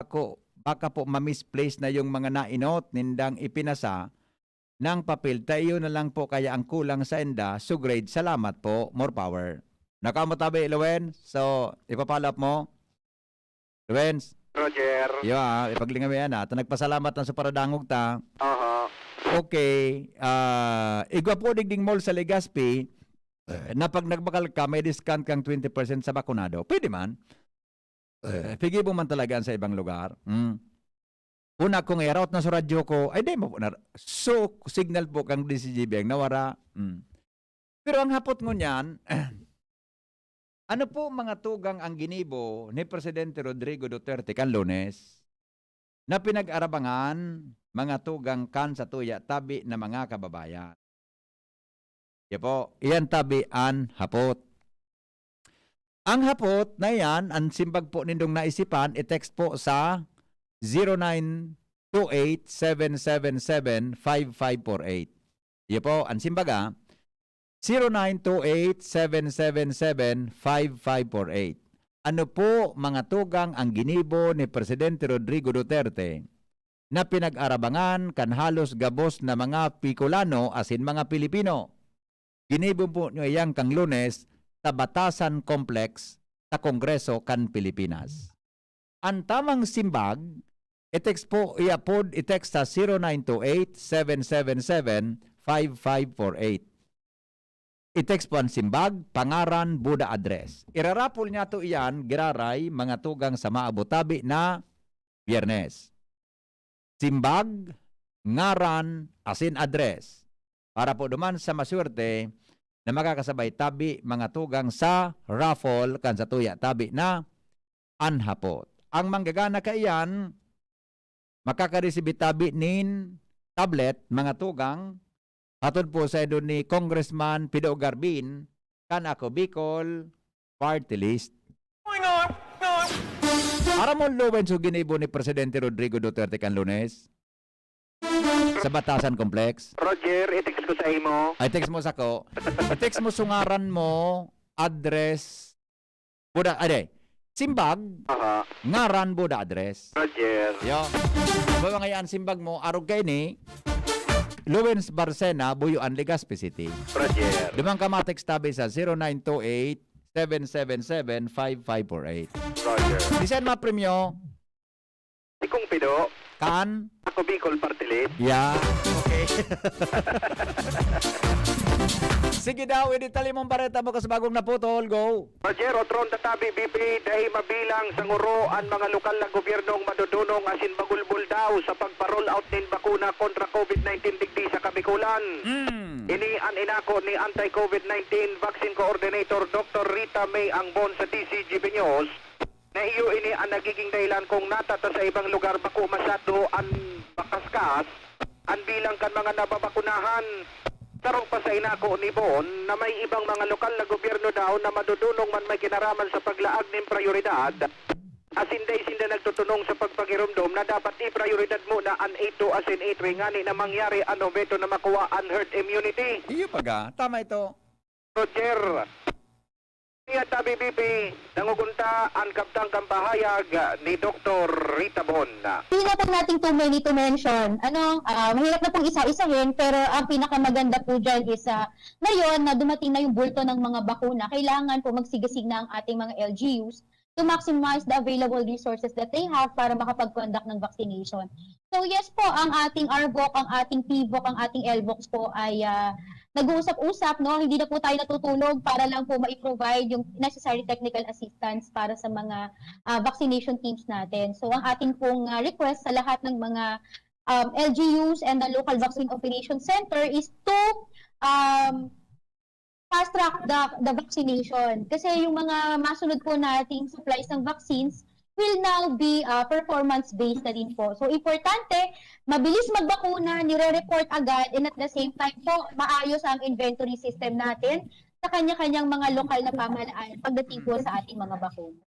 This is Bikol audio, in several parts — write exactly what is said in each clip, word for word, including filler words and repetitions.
ko, baka po ma-misplace na yung mga nainot nindang ipinasa ng papel. Ta iyo na lang po kaya ang kulang sa inda. So great. Salamat po. More power. Nakaw mo tabi, Lowen. So, ipapalap mo. Lowen. Roger. Yo, ah, ipaglingawi yan, ah. Ta nagpasalamat na sa paradangog ta. Aha. Okay. Ah, igwa po digding mall sa Legazpi, eh, na pag nagbakal ka, may discount kang twenty percent sa bakunado. Pwede man. Eh, pigibo man talaga sa ibang lugar. Mm. Una, kung i-route na sa radyo ko, ay di mo po na, so, signal po kang D C G B ang nawara. Mm. Pero ang hapot ngunyan, ano po mga tugang ang ginibo ni Presidente Rodrigo Duterte kan Lunes na pinag-arabangan mga tugang kan sa tuya tabi na mga kababayan? Yan po, iyan tabi an hapot. Ang hapot na iyan, ang simbag po nindong naisipan, i-text po sa zero nine two eight seven seven seven five five four eight. Iyo po, ang simbaga, zero nine two eight seven seven seven five five four eight. Ano po, mga tugang, ang ginibo ni Presidente Rodrigo Duterte na pinag-arabangan kan halos gabos na mga Bicolano asin mga Pilipino? Ginibo po niya iyan kang Lunes sa Batasan Complex sa Kongreso kan Pilipinas. An tamang simbag, i-text po, iapod, i-text sa zero nine two eight seven seven seven five five four eight. I-text po an simbag, pangaran, buda, address. Irarapol niya to iyan, giraray, mga tugang sa maabot tabi na Biyernes. Simbag, ngaran, asin address. Para po duman sa maswerte na makakasabay tabi mga tugang sa raffle kan sa tuya tabi na an hapot. Ang manggagana kaiyan, makakaresibit tabi nin tablet, mga tugang, hatod po sa idon ni Congressman Pido Garbin, kan Ako Bicol Party List. Aram mo, Lowen, so ginibo ni Presidente Rodrigo Duterte kan Lunes sa Batasan Complex? Roger, i-text ko sa imo. Ay, text mo sako. I-text mo so ngaran mo, address, buda, ade, simbag, Aha. ngaran, buda, address. Roger. Yo. Bawa ngayon, simbag mo, arog kaini, Lawrence Barcena, Buyoan, Legazpi City. Roger. Duman ka ma-text tabi sa zero nine two eight seven seven seven five five four eight. Roger. Bisan mapremyo, Ikong Pido, kan? Ako Bicol Party List. Yeah. Okay. Sige daw, idetali mong bareta mo kasi bagong naputol. Go. Roger, otron tatabi, B P, dai mabilang sa nguro an mga lokal na gobyernong madodunong asin magulbol daw sa pagpa-roll out nin bakuna kontra COVID nineteen digdi sa Kabikulan. Mm. Ini an inako ni Anti-COVID nineteen Vaccine Coordinator Doctor Rita May Angbon sa D C G B News, na iyo ini an nagiging dahilan kung natata sa ibang lugar bako masyado an makaskas an bilang kan mga nababakunahan. Sarong pa sa inako ni Bon na may ibang mga lokal na gobyerno daw na madodunong man may kinaraman sa paglaag nin prayoridad, asin dai sinda nagtutunong sa pagpagiromdom na dapat i-prayoridad muna an A two asin A three ngani na mangyari an obheto na makuha an herd immunity. Iyo paga. Tama ito. Roger, niya tabi, B P, nangugunta an kabtang kan pahayag ni Doktor Rita Bon. Hindi na po natin too many to mention. Ano, ah, mahirap na pong isa-isahin, pero ang pinakamaganda po dyan is, ah, ngayon na dumating na yung bulto ng mga bakuna, kailangan po magsigasig na ang ating mga L G Us to maximize the available resources that they have para makapag-conduct ng vaccination. So yes po, ang ating R V O C, ang ating P V O C, ang ating L V O C po ay, ah, nag-uusap-usap, no? Hindi na po tayo natutulog para lang po ma-provide yung necessary technical assistance para sa mga, ah, vaccination teams natin. So ang atin pong, ah, request sa lahat ng mga, um, L G Us and the local vaccine operation center is to, um, fast track the, the vaccination. Kasi yung mga masunod po nating supplies ng vaccines will now be, ah, performance-based na din po. So importante, mabilis magbakuna, nire-report agad, and at the same time po, maayos ang inventory system natin sa kanya-kanyang mga lokal na pamahalaan pagdating po sa ating mga bakuna.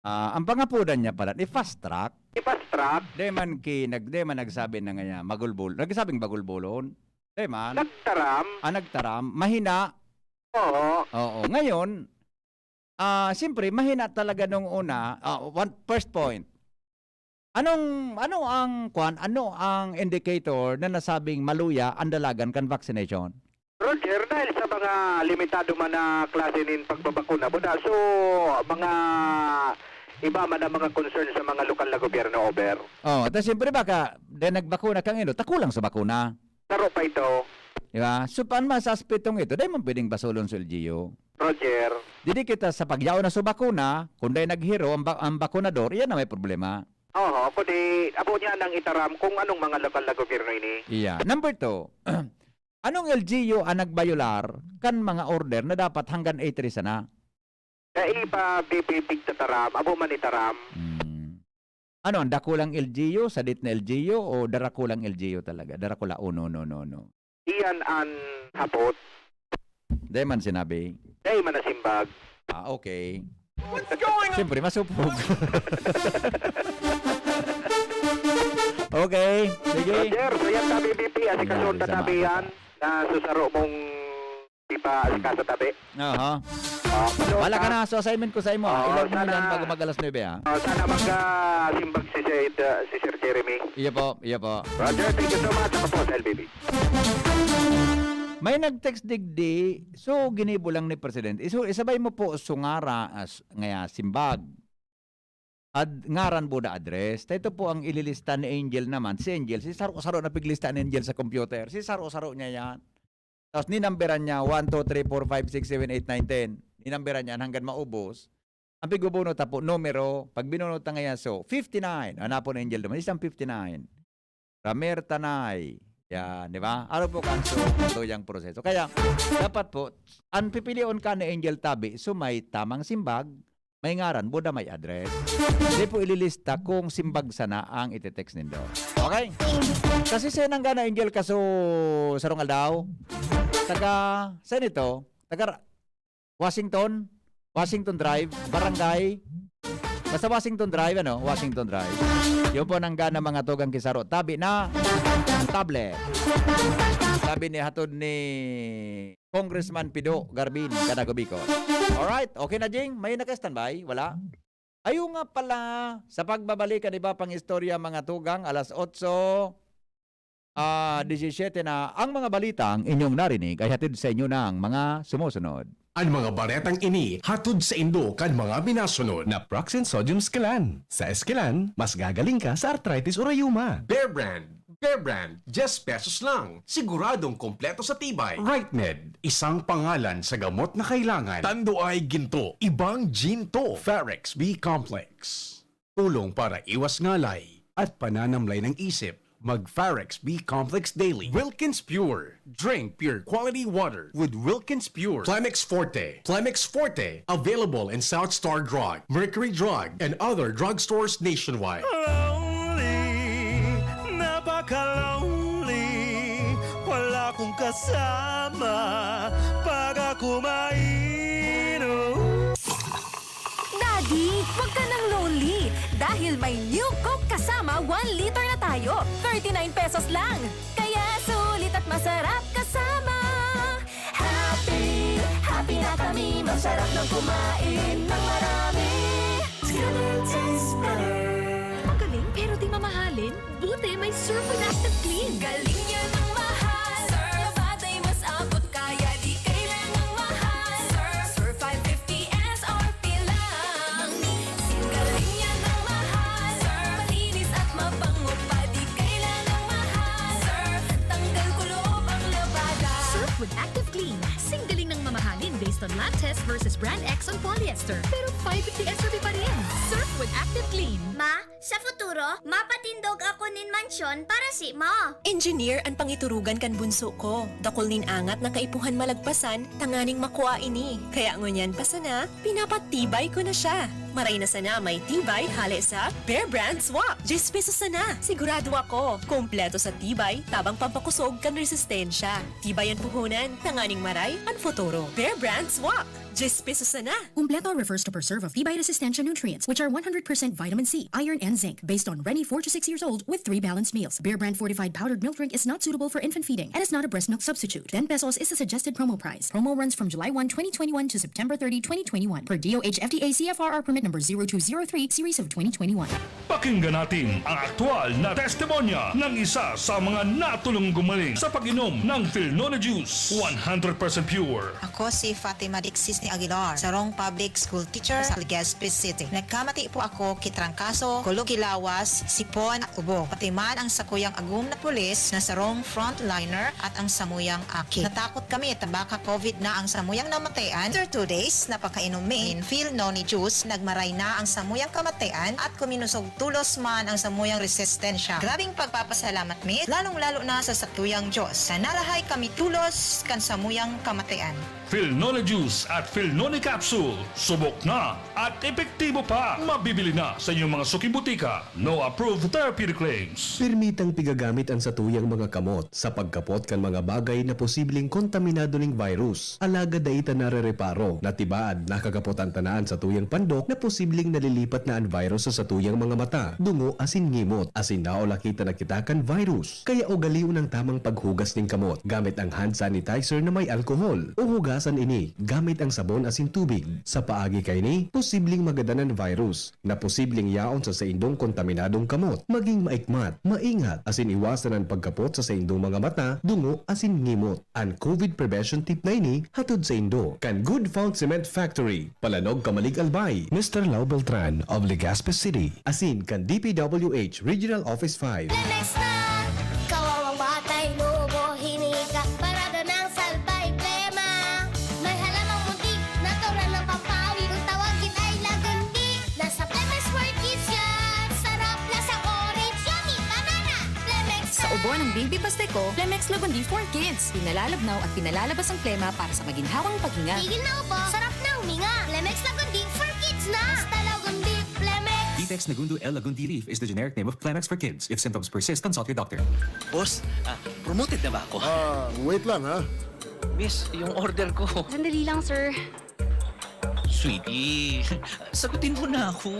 Ah, ang pangapudan niya pala, i-fast track. I-fast track. Di man ki, nag, di man nagsabi na nga niya, magulbul. Nagsabing magulbulon. Di man. Nagtaram. Ah, nagtaram. Mahina. Oo. Oo. Ngayon, ah, siyempre, mahina talaga nung una. Ah, one, first point. Anong, ano ang, kwan, ano ang indicator na nasabing maluya ang dalagan kan vaccination? Roger, dahil sa mga limitado man na klase nin pagbabakuna, buda, so, mga iba man ang mga concern sa mga lokal na gobyerno, over. Oh, ta siyempre baka, dahil nagbakuna kang ino, ta kulang sa bakuna. Saro pa ito. Di ba? So, paan man sa aspetong ito, dahil man pwedeng basolon sa L G U. Roger. Didi kita sa pagyaon na sa bakuna, kung dahil naghiro ang, ba- ang bakunador, iyan na may problema. Oho, kundi abo niya nang itaram kung anong mga lokal na gobyerno ini. Iya. Number two, anong L G U ang nagbayolar kan mga order na dapat hanggang A three sana? Dai pa B P pigtataram, abo man itaram. Hmm. Ano, ang dakulang L G U, sadit na L G U, o darakulang L G U talaga? Darakula, oh, no, no, no, no. Iyan an hapot. Dai man sinabi. Dai man nasimbag. Ah, okay. What's going on? Siyempre, masupog. Okay, sige. Roger, so yan tabi, B P, asikasuon ta tabi yan, na susaro mong di pa asikaso tabi. Aha. Ah, so, Wala ka ah, na, so assignment ko sa imo, ha? Oo, Ilog mo sana, yan bago mag alas nuebe, ha? Ah, sana magkasimbag si Sir, si Sir Jeremy. Iyo po, iyo po. Roger, thank you so much. Ako po, sa L B B. May nag-text digdi, so ginibo lang ni Presidente. Isu-, isabay mo po sungara, as, ngaya simbag. Ad-, ngaran buda address. Ta ito po ang ililista ni Angel naman. Si Angel, si saro-saro na piglista ni Angel sa computer. Si saro-saro niya yan. Tapos ninamberan niya, one, two, three, four, five, six, seven, eight, nine, ten. Ninamberan niya hanggang maubos. Ang pigbubuno ta po, numero, pag binuno ta ngayon, so, fifty-nine. Hanapon ni Angel naman, isang fifty-nine. Ramer Tanay. Yan, di ba? Ano po kanso, ito yung proseso. Kaya, dapat po, ang pipilion ka ni Angel Tabi, so may tamang simbag, may ngaran, buda may address. Hindi po ililista kung simbag sana ang iti-text nindo. Okay? Kasi sa nang gana, Angel, kaso sarong aldaw, taga, saan ito? Taga Ra-, Washington? Washington Drive, Barangay. Basta Washington Drive, ano? Washington Drive. Yun po nang gana mga tugang kisaro. Tabi na ang tablet. Sabi ni hatod ni Congressman Pido Garbin, Cadago, Bicol. Alright, okay na, Jing? May naka-standby? Wala? Ayo nga pala, sa pagbabalik kan iba pang istorya, mga tugang, alas otso, ah, disisiyete na ang mga balitang inyong narinig ay hatid sa inyo ng mga sumusunod. Ang mga baretang ini hatod sa indo kan mga minasunod na Proxin Sodium Esquilan. Sa Esquilan, mas gagaling ka sa arthritis o rayuma. Bear Brand. Bear Brand, diyes pesos lang. Siguradong kompleto sa tibay. Right Med, isang pangalan sa gamot na kailangan. Tando ay ginto, ibang ginto. Farex B Complex. Tulong para iwas ngalay at pananamlay ng isip. Mag Farex B Complex Daily. Wilkins Pure. Drink pure quality water with Wilkins Pure. Plemex Forte. Plemex Forte. Available in South Star Drug, Mercury Drug, and other drugstores nationwide. Lonely, napaka-lonely. Wala akong kasama pag ako mainom. Daddy, wag ka nang lonely dahil may New Coke kasama one liter na tayo. Thirty-nine pesos lang. Kaya sulit at masarap kasama. Happy, happy na kami. Masarap nang kumain ng marami. It's gonna taste better. Magaling pero di mamahalin? Buti may Surf with Active Clean. Galing niya ng mahal. Surf, batay mas abot kaya di kailangang mahal. Surf, Surf five fifty S R P lang. Galing niya ng mahal. Surf, malinis at mabango pa di kailangang mahal. Surf, tanggal kuloob ang labada. Surf with Active Clean. Sing galing ng mamahalin based on lab test versus brand X on polyester. Pero five fifty S R P pa rin. Surf with Active Clean. Ma, sa futuro, mapatindog ako nin mansyon para simo. Engineer an pangiturugan kan bunso ko. Dakul nin angat na kaipuhan malagpasan tanganing makua ini. Kaya ngunyan pa sana, pinapatibay ko na siya. Maray na sana may tibay hale sa Bear Brand Swak. Diyes pesos sana. Sigurado ako, kompleto sa tibay, tabang pampakusog kan resistensya. Tibay an puhunan, tanganing maray an futuro. Bear Brand Swak. Diyes pesos sana. Kumpleto refers to preserve of tibay resistensya nutrients, which are one hundred percent vitamin C, iron, and zinc, based on Reni, four to six years old, with three balanced meals. Bear Brand fortified powdered milk drink is not suitable for infant feeding and is not a breast milk substitute. Ten pesos is the suggested promo price. Promo runs from July one, twenty twenty-one to September thirty, twenty twenty-one, per D O H F D A C F R R permit number zero two zero three, series of twenty twenty-one. Pakinggan natin ang aktual na testimonya ng isa sa mga natulong gumaling sa pag-inom ng Filnone Juice, one hundred percent pure. Ako si Fatima Dixis ni Aguilar, sarong public school teacher sa Legazpi City. Nagkamati po ako ki trangkaso, kulog ki lawas, sipon at ubo. Pati man ang sakuyang agom na pulis na sarong frontliner at ang samuyang aki. Natakot kami ta baka covid na ang samuyang namatayan. After two days na pagkainom mi nin Filnone Juice, nagmaray na ang samuyang kamatayan at kuminusog tulos man ang samuyang resistensya. Grabing pagpapasalamat mi, lalong-lalo na sa satuyang Diyos, na narahay kami tulos kan samuyang kamatayan. Filnone Juice at Filnone Capsule, subok na at epektibo pa. Mabibili na sa inyong mga suking butika. No approved therapeutic claims. Permitang pigagamit ang satuyang mga kamot sa pagkapot kan mga bagay na posibleng kontaminado ning virus. Alagad dai ta narereparo na tibaad nakakapotan ta na an satuyang pandok na posibleng nalilipat na an virus sa satuyang mga mata, dungo asin ngimot, asin naulaki ta na kita kan virus. Kaya ugalion ang tamang paghugas nin kamot gamit ang hand sanitizer na may alkohol, o hugasan ini gamit ang sabon asin tubig. Sa paagi kaini, posibleng magadan an virus na posibleng yaon sa saindong kontaminadong kamot. Maging maikmat, maingat, asin iwasan an pagkapot sa saindong mga mata, dungo, asin ngimot. An covid prevention tip na ini hatod saindo kan Good Fount Cement Factory, Palanog, Camalig, Albay, Mister Lau Beltran of Legazpi City, asin kan D P W H Regional Office five. Lemex na! Kawawang batay, nubo, hinika, parada ng salbay, plema. May halamang muntik, natural na pampawi. Kung tawagin ay Lagundi, nasa Lemex for Kids yan. Sarap, lasang orange, yummy, banana. Lemex Sa ubo ng baby Pasteco, Lemex Lagundi for Kids. Pinalalabnaw at pinalalabas ang plema para sa maginhawang paghinga. Tigil na ubo, sarap na huminga. Lemex Lagundi for Kids na. Basta Lagundi, Lemex. Vitex Nagundo L Lagundi Leaf is the generic name of Clemex for Kids. If symptoms persist, consult your doctor. Boss, ah, promoted na ba ako? Ah, wait lang, ha? Miss, yung order ko. Sandali lang, sir. Sweetie, sagutin mo na ako.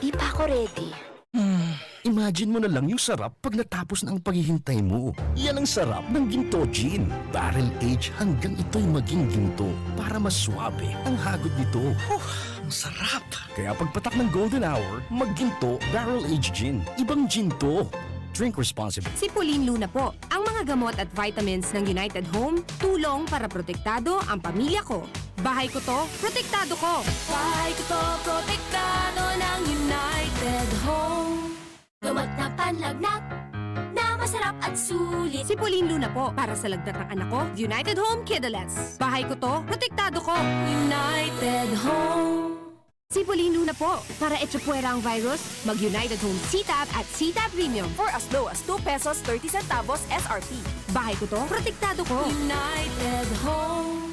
Di pa ako ready. Hmm. Imagine mo na lang yung sarap pag natapos na ang paghihintay mo. Yan ang sarap ng Ginto Gin. Barrel age hanggang ito'y maging ginto para mas swabe ang hagod nito. Huh, ang sarap! Kaya pagpatak ng golden hour, mag-Ginto Barrel Aged Gin. Ibang gin to. Drink responsibly. Si Pauline Luna po. Ang mga gamot at vitamins ng United Home, tulong para protektado ang pamilya ko. Bahay ko to, protektado ko. Bahay ko to, protektado ng United Home. Gamot na panlagnat, na masarap at sulit. Si Pauline Luna po, para sa lagnat ng anak ko, United Home Kidalets. Bahay ko to, protektado ko. United Home. Si Pauline Luna po, para echapuwera ang virus, mag-United Home C-Tab at C-Tab Premium. For as low as two pesos thirty centavos S R P. Bahay ko to, protektado ko. United Home.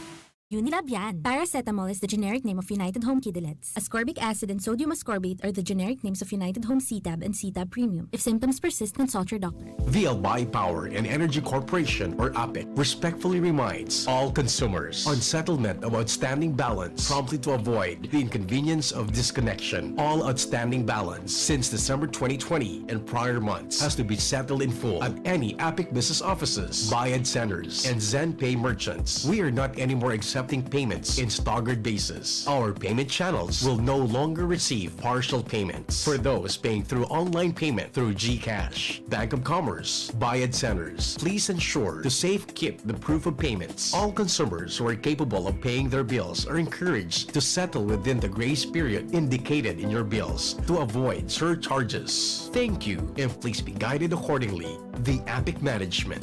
Unilab yan. Paracetamol is the generic name of United Home Kidalets. Ascorbic acid and sodium ascorbate are the generic names of United Home C-Tab and C-Tab Premium. If symptoms persist, consult your doctor. The Albay Power and Energy Corporation, or APEC, respectfully reminds all consumers on settlement of outstanding balance promptly to avoid the inconvenience of disconnection. All outstanding balance since December twenty twenty and prior months has to be settled in full at any APEC business offices, Bayad Centers, and ZenPay merchants. We are not anymore accepting payments in staggered basis. Our payment channels will no longer receive partial payments. For those paying through online payment through GCash, Bank of Commerce, Bayad Centers, please ensure to safekeep the proof of payments. All consumers who are capable of paying their bills are encouraged to settle within the grace period indicated in your bills to avoid surcharges. Thank you, and please be guided accordingly. The APEC Management.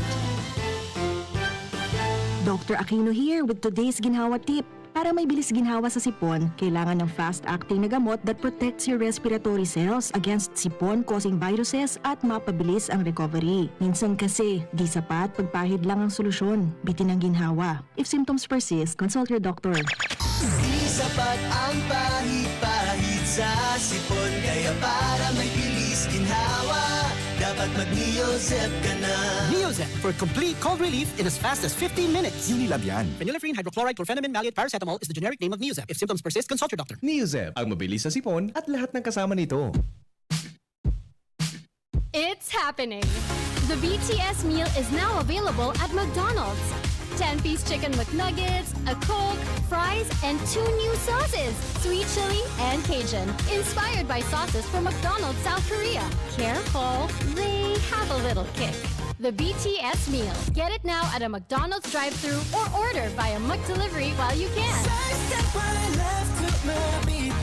Doctor Aquino here with today's ginhawa tip. Para may bilis ginhawa sa sipon, kailangan ng fast-acting na gamot that protects your respiratory cells against sipon-causing viruses at mapabilis ang recovery. Minsan kasi, di sapat pagpahid lang ang solusyon. Bitin ang ginhawa. If symptoms persist, consult your doctor. Di sapat ang pahid-pahid sa sipon, kaya para may bilis ginhawa, dapat At mag-Neozep ka na. Neozep for complete cold relief in as fast as fifteen minutes. Unilab yan. Phenylephrine hydrochloride chlorphenamine maleate paracetamol is the generic name of Neozep. If symptoms persist, consult your doctor. Neozep, ang mabilis na sipon at lahat ng kasama nito. It's happening! The B T S meal is now available at McDonald's. Ten-piece chicken McNuggets, a Coke, fries, and two new sauces, sweet chili and Cajun, inspired by sauces from McDonald's South Korea. Careful, they have a little kick. The B T S meal. Get it now at a McDonald's drive-thru or order via McDelivery while you can. Sa isang palaf, lumapit.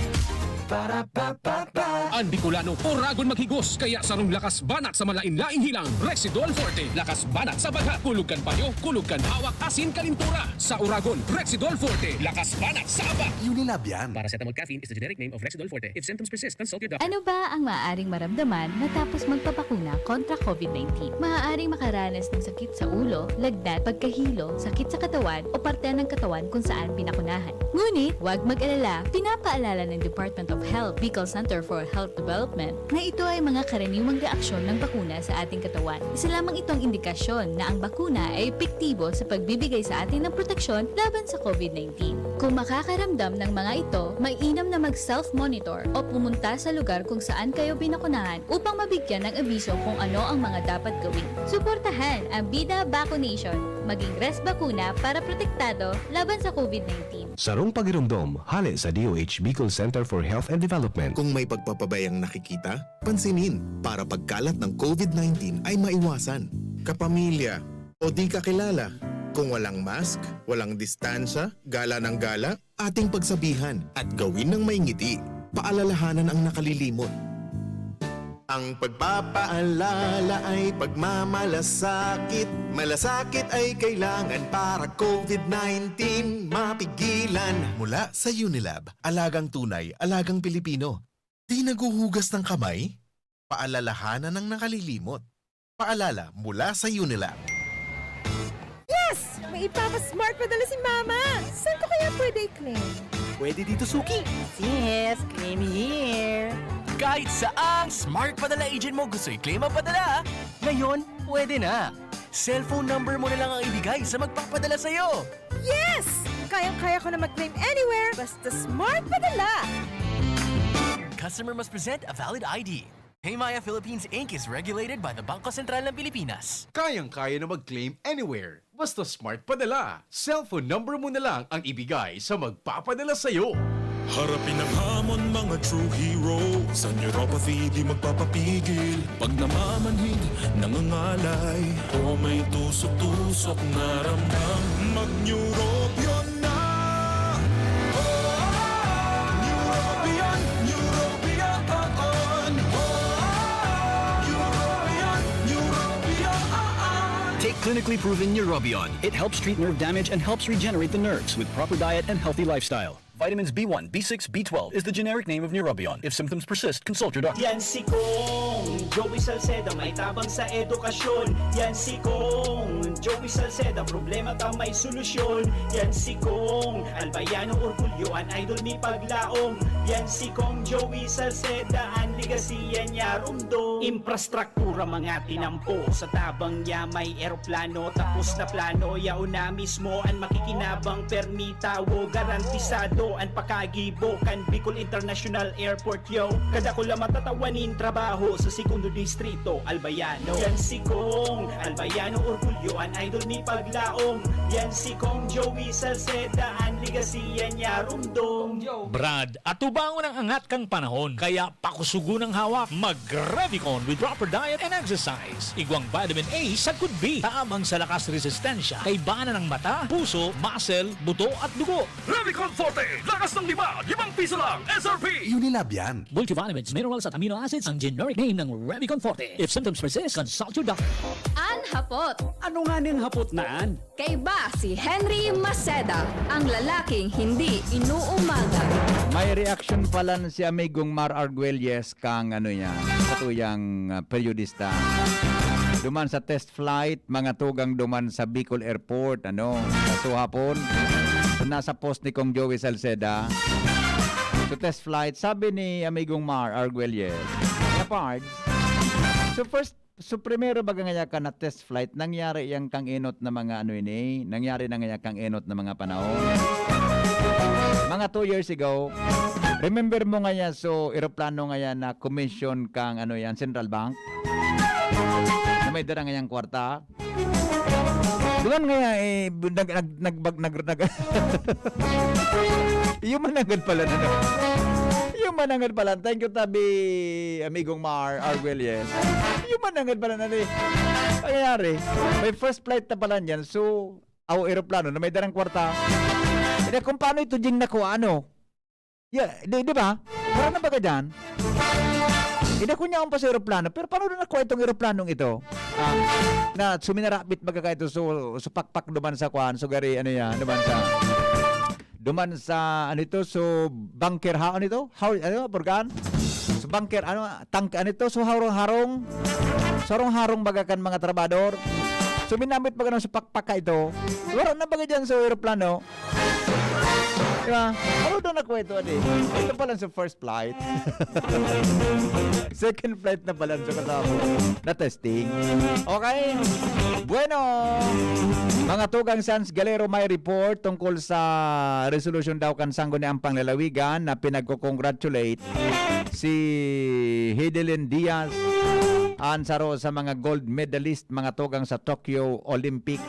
Para pa pa pa. An Bicolano, oragon maghigos, kaya sarong lakas banat sa malain-laing hilang, Rexidol Forte. Lakas banat sa bagha, kulog kan payo, kulog kan hawak, asin kalintura. Sa oragon, Rexidol Forte. Lakas banat sa aba. Unilab yan. Paracetamol caffeine is the generic name of Rexidol Forte. If symptoms persist, consult your doctor. Ano ba ang maaaring maramdaman matapos magpabakuna kontra COVID nineteen? Maaaring makaranas ng sakit sa ulo, lagnat, pagkahilo, sakit sa katawan o parte ng katawan kung saan binakunahan. Ngunit, huwag mag-alala, pinapaalala ng Department of Health, Bicol Center for Health Development, na ito ay mga karaniwang reaksyon ng bakuna sa ating katawan. Isa lamang itong indikasyon na ang bakuna ay epektibo sa pagbibigay sa atin ng proteksyon laban sa COVID nineteen. Kung makakaramdam ng mga ito, mainam na mag-self-monitor o pumunta sa lugar kung saan kayo binakunahan upang mabigyan ng abiso kung ano ang mga dapat gawin. Suportahan ang Bida Vaccination. Maging res bakuna para protektado laban sa COVID nineteen. Sarong pagiromdom, hale sa D O H Bicol Center for Health and Development. Kung may pagpapabayang nakikita, pansinin para pagkalat ng COVID nineteen ay maiwasan. Kapamilya o di kakilala, kung walang mask, walang distansya, gala ng gala, ating pagsabihan at gawin ng may ngiti. Paalalahanan ang nakalilimot. Ang pagpapaalala ay pagmamalasakit. Malasakit ay kailangan para COVID nineteen mapigilan. Mula sa Unilab, alagang tunay, alagang Pilipino. Di naghuhugas ng kamay? Paalalahanan ng nakalilimot. Paalala mula sa Unilab. Yes! May ipapa-smart padala si Mama! Saan ko kaya pwede i-claim? Pwede dito, Suki! Yes! Claim here! Kahit saang smart padala agent mo gusto i-claim ang padala, ngayon, pwede na! Cellphone number mo na lang ang ibigay sa magpapadala sa'yo! Yes! Kayang-kaya ko na mag-claim anywhere, basta smart padala! Customer must present a valid I D. Paymaya Philippines Inc is regulated by the Bangko Sentral ng Pilipinas. Kayang-kaya na mag-claim anywhere, basta smart padala. Cellphone number mo na lang ang ibigay sa magpapadala sa'yo. Harapin ang hamon, mga true hero. Sa neuropathy, di magpapapigil. Pag namamanhid, nangangalay, o may tusok-tusok na ramdam, mag-Neurobion na. Oh, Neurobion, Neurobion, oh, oh. Neurobion, Neurobion, oh, oh. Take clinically proven Neurobion. It helps treat nerve damage and helps regenerate the nerves with proper diet and healthy lifestyle. Vitamins B one, B six, B twelve is the generic name of Neurobion. If symptoms persist, consult your doctor. Yan si Kong Joey Salceda, may tabang sa edukasyon. Yan si Kong Joey Salceda, problema ta may solusyon. Yan si Kong Albayano Orgulyo, an idol mi paglaom. Yan si Kong Joey Salceda, an legacy yan niya rumdom. Infrastruktura mga tinampo, sa tabang niya may eroplano. Tapos na plano, yaon na mismo an makikinabang, permi tawo, garantisado an pakagibo kan Bicol International Airport, yo. Kadakula matatawa nin trabaho sa Segundo Distrito, Albayano. Yan si Kong Albayano Orgulyo, an idol mi paglaom. Yan si Kong Joey Salceda, an legacy yan niya rumdom. Brad, atubangon ang angat kan panahon, kaya pakusugon ang hawak. Mag-Revicon with proper diet and exercise. Igwang vitamin A sagkod B, tabang sa lakas resistensya, kaibanan ng mata, puso, muscle, buto at dugo. Revicon Forte, lakas ng lima, limang piso lang, S R P. Unilab yan. Multivitamins, minerals at amino acids ang generic name ng Revicon Forte. If symptoms persist, consult your doctor. An hapot. Ano nga ning hapot na an? Kaiba si Henry Maceda, ang lalaking hindi inuumaga. May reaksyon pala si Amigong Mar Arguelles kang ano yan, satuyang, ah, periodista. Duman sa test flight, mga tugang duman sa Bicol Airport, ano, sa suhapon. So, nasa post ni Kong Joey Salceda. So, test flight, sabi ni Amigong Mar Arguelles, "Kaya, Pards, so first So, primero baga ngaya ka na test flight, nangyari yan kang enot na mga ano ini, nangyari na ngaya kang enot na mga panahon. Mga two years ago, remember mo ngaya, so, eroplano ngaya na commission kang ano yan, Central Bank? Na may dara ngayang kwarta? Duman ngaya, eh, nag-, nag-, nagbag-, nag-, nag-, Iyo mananggad pala na, no? Iyo mananggad pala. Thank you, tabi, amigong Mar, Arwel, yes. Iyo mananggad pala na, eh. Nangyayari, may first flight na pala niyan. So, aw, eroplano na may darang kwarta. Hindi, kung paano ito ding nakuha, ano? Yeah, di, di ba? Parang na baga dyan? Hindi, kung yaon pa sa eroplano, pero paano na nakuha itong eroplanong ito? Ah, na suminarapit baga ka ito, so, so pakpak duman sa kwan, so gari, ano yan, duman sa, duman sa, ano ito, so bunker, ha, ano ito? How, ano, Burgan? So bunker, ano, tank, ano ito? So harong-harong, so harong-harong baga kan mga trabador. So minamit baga ng sa pakpak ka ito. Wala na baga dyan sa eroplano. Di ba? Ano daw na kwento, adi? Ito pala sa first flight. Second flight na pala sa kasama. Na testing. Okay? Bueno, mga tugang Sans Galero, may report tungkol sa resolution daw kan Sangguniang Panglalawigan na pinagko-congratulate si Heidelin Diaz, an saro sa mga gold medalist, mga tugang sa Tokyo Olympics.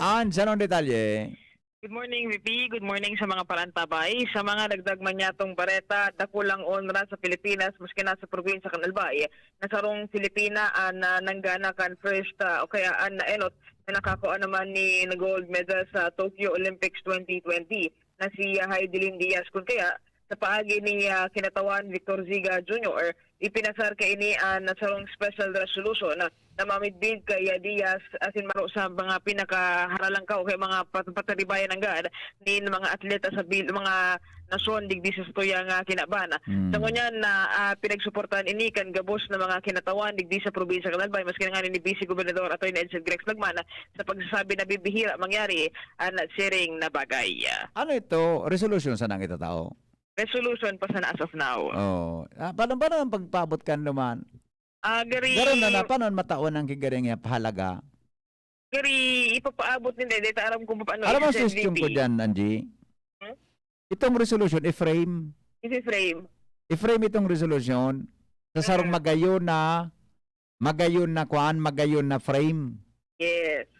An sanong detalye? Good morning, V P. Good morning sa mga parantabay. Sa mga dagdag man niyatong bareta, dakulang onra sa Pilipinas, maski na sa probinsya kan Albay, na sarong Filipina an, ah, nanggana kan first, ah, o kaya an naenot na nakakua naman nin gold medal sa Tokyo Olympics twenty twenty na si, ah, Heidelin Diaz. Kun kaya, sa paagi ni, ah, Kinatawan Victor Ziga Junior, ipinasar kaini an sarong special resolution na, na mamidbid kay, ah, Diaz, asin maro sa mga pinakaharalangkaw kay mga pat-, pataribayan nanggad nin mga atleta sa bil-, mga nasyon digdi sa satuyang, ah, kinaban. Mm. Sa ngunyan na, ah, pinagsuportahan ini kan gabos na mga kinatawan digdi sa probinsya kan Albay, maski na ngani ni Vice Gobernador Attorney Edsel Grex Lagman, sa pagsasabi na bibihira mangyari an siring na bagay. Ano ito? Resolution sana ang itatao? Resolution pa sana as of now. Oh. Ah, paano, paano ang pagpaabot kan duman? Ah, gari Garo na na, paano matawan ang kigaring niya pahalaga? Gari, ipapaabot ninda, di ta aram kung paano Alam mo, i-send, suggestion ko V P. Dyan, Angie? Hmm? Itong resolution, i-frame. I-frame. I-frame itong resolution sa sarong Mm. magayon na, magayon na kwan, magayon na frame. Yes.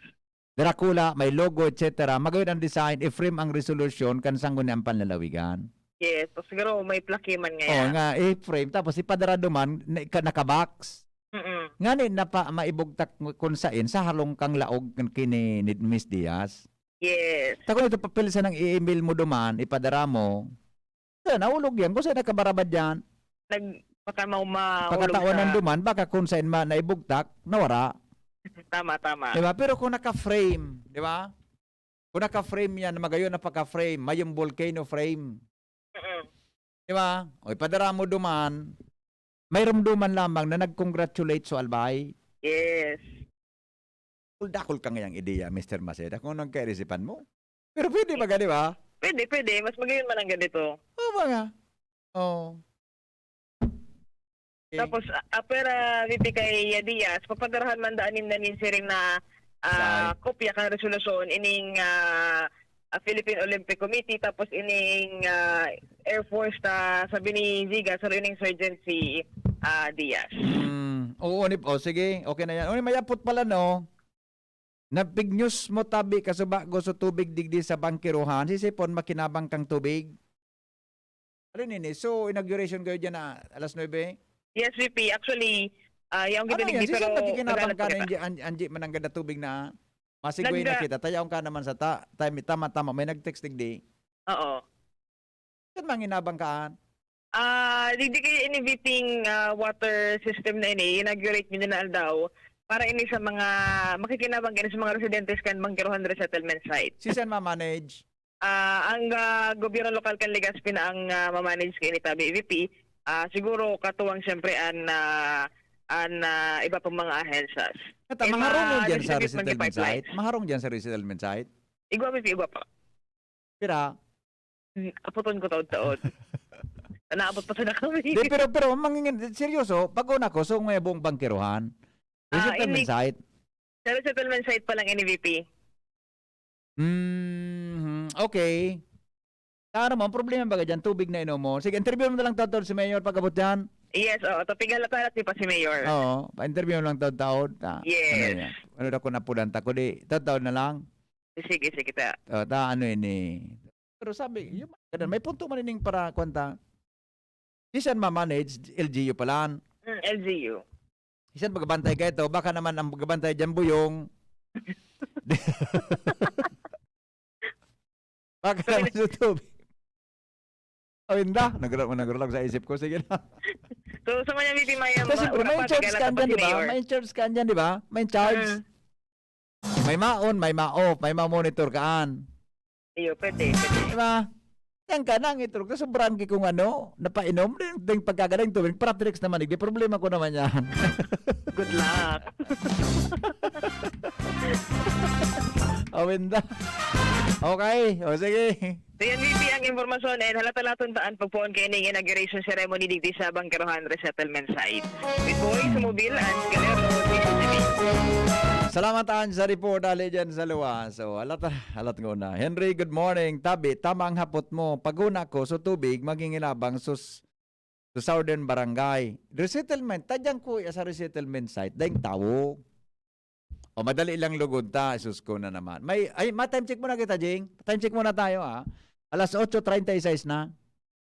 Dracula, may logo, et cetera. Magayon ang design, i-frame ang resolution kan Sangguniang Panlalawigan. Yes. So, siguro may plaque man Oh, ngayon. Nga, i-frame. Tapos ipadara duman, na, ka-, naka-box. Mm-mm. Ngani na pa maibugtak mo kun sain sa halong kang laog kan kini ni Miss Diaz. Yes. Takon ito papel sa nang i-email mo duman, ipadara mo. Sa naulog yan, kung saan nakabarabad yan. Nag-, baka mau-, maulog Pagkataon sa ng duman, baka kung saan ma-, naibugtak, nawara. Tama, tama. Diba? Pero kung naka-frame, di ba? Kung naka-frame yan, magayon na pagka-frame, may yung volcano frame. Mm-mm. Di ba? O, ipadara mo duman, may rumduman lamang na nag-congratulate sa Albay. Yes. Dakul-dakul ka ngayang ideya, Mister Maceda, kung anong kairisipan mo. Pero pwede ba, di ba? Pwede, pwede. Mas magayon man ang ganito. Oo ba nga? Oo. Okay. Tapos, ah, ah, pera, V P, kay Diaz, papadarahan man daan ninda nin siring na, ah, Sai. Kopya kan resolusyon, ining, ah, ah, Philippine Olympic Committee, tapos ining, ah, Air Force, ta, sabi ni Ziga, saro ining Sergeant si, ah, Diaz. Mm, oo, ni, oh, sige, okay na yan. Uy, mayapot pala, no? Napignyos mo tabi kasubago sa tubig digdi sa bangkerohan, sisipon makinabang kang tubig. Ano nini? So, inauguration kayo dyan na alas nuebe? Yes, V P. Actually, ah, yaong Ano ginidig yan? di, Sisipon pero makikinabang wala na ka na pagkita. Angie, An-, Angie, mananggad na tubig na masigway na Nagda- kita. Tayaon ka naman sa ta-, time, tama-tama, may nag-text digdi. Oo. Saan manginabang ka, an? Ah, digdi kayo ini V P-ng, ah, water system na ini, inaugurate niya na aldaw. Para ini sa mga, makikinabang ini sa mga residentes kan Bangkerohan Resettlement Site. Si saan ma-manage? Ah, ang, ah, gobyerno lokal kan Legazpi na ang, ah, mamanage kaini tabi, V P. Ah, siguro katuwang siyempre an, ah, an, ah, iba pang mga ahensas. At Eh, maharong yun dyan sa ma-distribute man resettlement pipeline. Site? Maharong dyan sa resettlement site? Igwa, V P, igwa pa. Pira? Hmm, aputon ko taod-taod. Naabot pa sana kami. Di, pero, pero, mangingin-, seryoso, pag una ko, so, may buong bangkerohan. Ah, Resettlement hindi. Site. Sa resettlement site pa lang, N V P. Mhm, okay. Tara mo, ang problema baga dyan, tubig na inom mo. Sige, interview mo na lang, Totol, si Mayor pag-abot dyan. Yes, oo. Topic halat-halat ni pa si Mayor. Oo, pa-interview mo lang, Totol. Ta, Yes. Ano yan? Ano na kung napulan ta? Kundi, Totol na lang. Sige, sige, ta. O, ta, ano ini? Pero sabi, yung mga ganun, may punto man ining para, kwan ta. Bisan ma-manage, L G U pa lang. Mm, L G U. Bisan magbantay ka ito, baka naman ang magbantay dyan, Buyong. Baka Sabi naman sa tubig. Oh, inda. Nagra-, nagrulog sa isip ko. Sige na. So, sa mga hindi may, Kasi ma-, bro, may in-charge ka dyan, di ba? Mayor. May in-charge ka dyan, di ba? May in-charge. Mm. May maon, may ma-off, may ma-monitor kaan. Iyo, pwede, pwede. Di ba? Yan ka nang iturog. Sobrang ki kung ano, napainom. Ding, ding pagkagaling tubig. Pratrix naman, di problema ko naman yan. Good luck. Awinda. Okay. O, sige. So, yan, V P, ang impormasyon. And halata-laton taan pagpoon kayo ng inauguration ceremony digdi sa Bangkerohan Resettlement Site. With Boy Sumubil and Galero, T V. Salamat, Ange, sa report. Ali dyan sa luwa. So, halat, halat ko na. Henry, good morning. Tabi, tama ang hapot mo. Pag una ko, so tubig, maghinginabang sus, sa Southern Barangay. Resettlement, tadyang kuya sa resettlement site, daing tawo. O, madali lang lugod ta, sus ko na naman. May, ay, ma-time check muna kita, Jing. Time check muna tayo, ah. Alas otso treinta y seis na.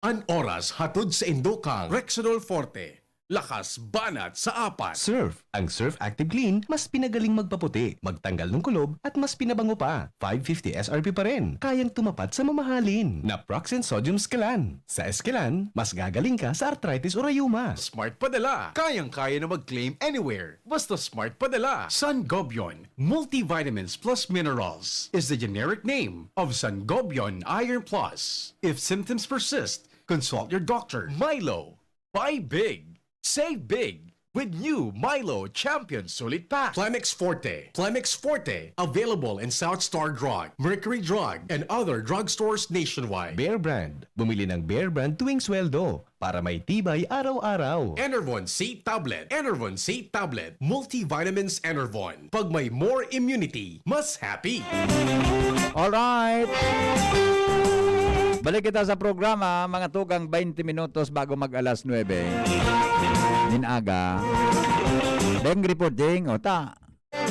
An oras hatod sa indokang Rexidol Forte. Lakas banat sa apat. Surf. Ang Surf Active Clean, mas pinagaling magpaputi, magtanggal ng kulob, at mas pinabango pa. Five fifty S R P pa rin. Kayang tumapat sa mamahalin. Naproxen Sodium Esquilan. Sa Esquilan, mas gagaling ka sa arthritis o rayuma. Smart padala. Kayang-kaya na mag-claim anywhere. Basta smart padala. Sangobion Multivitamins Plus Minerals is the generic name of Sangobion Iron Plus. If symptoms persist, consult your doctor. Milo. Buy big. Save big. With new Milo Champion Sulit Pack. Plemex Forte. Plemex Forte. Available in South Star Drug, Mercury Drug, and other drugstores nationwide. Bear Brand. Bumili ng Bear Brand tuwing sweldo para may tibay araw-araw. Enervon C Tablet. Enervon C Tablet. Multivitamins Enervon. Pag may more immunity, mas happy. Alright. Balik kita sa programa, mga tugang, twenty minutos bago mag alas nuebe. Nin aga. Deng reporting, o ta.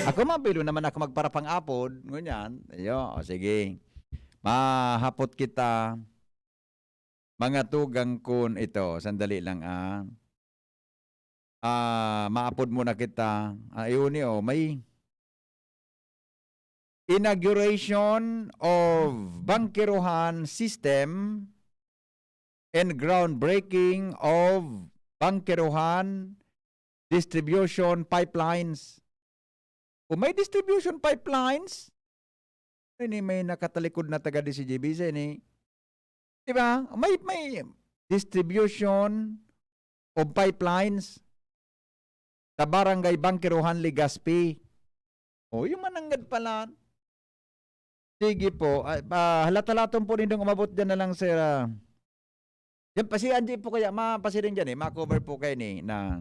Ako mabilo naman ako magparapang-apod. Ngunyan, ayo, o sige. Mahapot kita. Mga tugang kun ito, sandali lang, ah. Ah, maapod muna kita. Ah, iyon ni, oh, may inauguration of Bangkerohan system and groundbreaking of Bangkerohan distribution pipelines. Kung may distribution pipelines, ini may nakatalikod na taga D C G B sa ini. Di ba? May, may distribution of pipelines sa Barangay Bangkerohan, Legazpi. O, yung mananggad pala. Sige po. Ah, ah, halat-halaton po nindong umabot dyan na lang, sir, ah. Yan pa si Angie po kaya, mapasiring dyan eh. Ma-cover po kayo ni na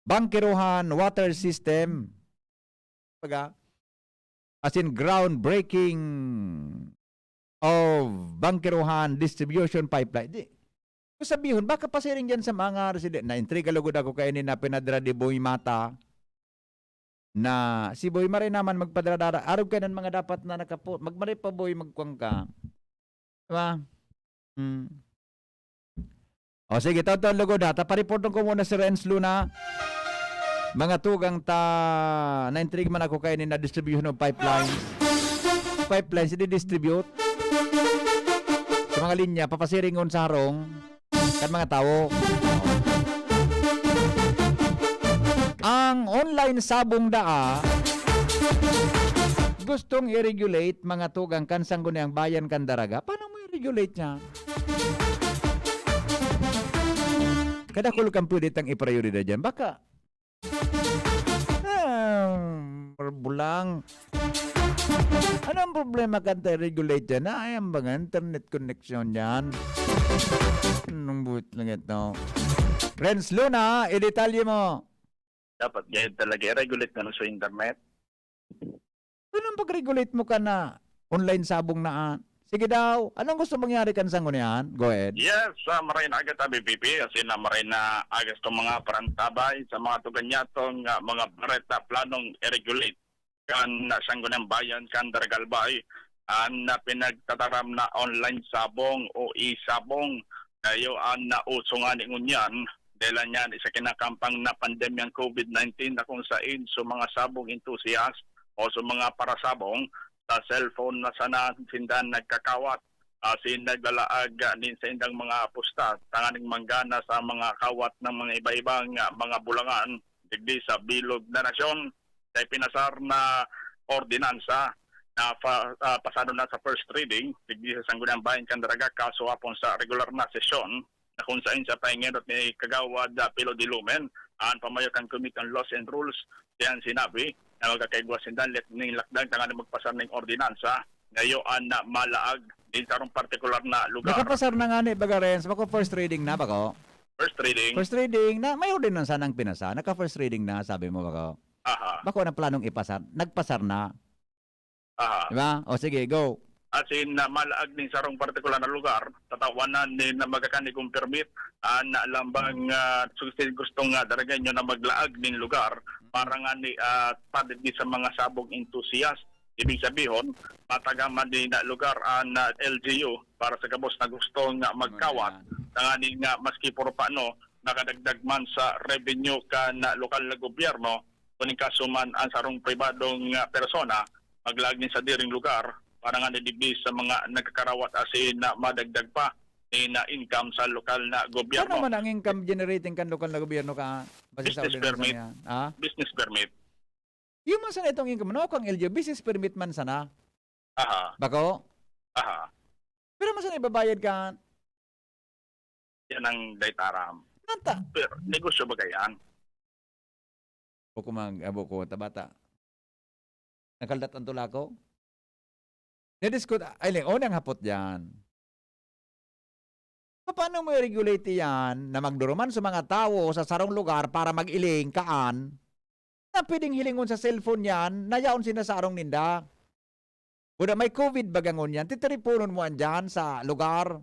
Bangkerohan Water System. Baga, as in groundbreaking of Bangkerohan Distribution Pipeline. Di, kung sabihon, baka pasiring dyan sa mga resident. Na-intriga lugod ako kaini na pinadra di Boy Mata. Na si Boy Mare naman magpadradara. Arog kayo ng mga dapat na nakapo. Magmare pa, Boy, magkwang ka. Diba? Hmm. O sige, taon-taon lugod ha. Tapareporton ko muna si Renz Luna. Mga tugang ta, na-intrigue man ako kayo ni na distribution of pipelines. Pipelines, i-distribute sa mga linya, papasiringon sa harong kan mga tawo. Ang online sabong daa gustong i-regulate mga tugang kan Sangguniang Bayan kan Daraga. Paano mo i-regulate niya? Kadakul kang pwede tang iprioridad dyan. Baka, ah, bulang. Anong problema kan ta i-regulate yan? Ay, ang mga internet connection yan. Anong buwit lang ito? Renz Luna, idetalye mo. Dapat ganyan talaga, i-regulate na lang sa internet. Anong pag-regulate mo ka na online sabong na, ah? Sige daw, anong gusto mangyari kan Sanggunian? Go ahead. Yes, ah, maray na aga ta, B P P, as in, ah, maray na aga sa mga parantabay, sa mga tugan niya, tong, ah, mga bareta, planong i-regulate kan, ah, Sangguniang Bayan kan Daragalbay, an, ah, pinagtataram na online sabong o e-sabong. Kayo an nauso ngani ngunyan, dahil niyan, isa kinakampang na pandemyang covid nineteen na kung sain so mga sabong enthusiast o so mga parasabong, sa cellphone na sana sinda nagkakawat, asin naglalaag, ah, nin saindang mga pusta tanganing manggana sa mga kawat ng mga iba-ibang, ah, mga bulangan digdi sa bilog na nasyon. Sa ipinasar na ordinansa na pa-, ah, pasado na sa first reading digdi sa Sangguniang Bayan kan Daraga, kaso hapon sa regular na sesyon, na kung saen sa pahingenot ni Kagawad, ah, Pilo Dilumen, an pamayo kan Committee on Laws and Rules, diyan sinabi na magkakaigwa sinda lit-, ning lakdang tanganing magpasar ning ordinansa, ngayo an na malaag din sarong partikular na lugar. Nakapasar na nga ni, baga, Renz, bako first reading na, bako? First reading. First reading na, may ordinansa nang pinasa, naka-first reading na, sabi mo, bako? Aha. Bako na planong ipasar, nagpasar na. Aha. Di ba? O sige, go. As in, na malaag nin sarong partikular na lugar, tatawanan ni na magkakanigong permit, ah, na lambang, ah, su-, si gustong, ah, Daragenyo na maglaag nin lugar para nga ni, ah, para digdi sa mga sabong enthusiast. Ibig sabihon, matagaman din na lugar an, ah, L G U para sa gabos na gustong, ah, magkawat. Ayan. Tanganing, ah, maski puro paano, makadagdag man sa revenue kan, ah, lokal na gobyerno, kuning kaso man an sarong pribadong, ah, persona, maglaag nin sadiring lugar para nga digdi sa mga nagkakarawat asin na madagdag pa nin, ah, income sa lokal na gobyerno. Ano man ang income generating kan lokal na gobyerno ka, base sa ordinansa niya? Business permit. Ha? Business permit. Iyo man sana itong income, no? Kang L G U, business permit man sana. Aha. Bako? Aha. Pero man sana ibabayad ka. Yan ang daytaram. Nata. Pero negosyo ba yan? Buko mag-, ah, buko, tabata. Nakaldat ang tulako? Nadiskut-, ay, li-, o, nang hapot diyan. Paano mo i-regulate iyan na magduruman sa mga tawo sa sarong lugar para mag-iling kaan, na pwedeng hilingon sa cellphone niyan na yaon sinda sa arong ninda? Buda may covid baga ngunyan, titiriponon mo andiyan sa lugar.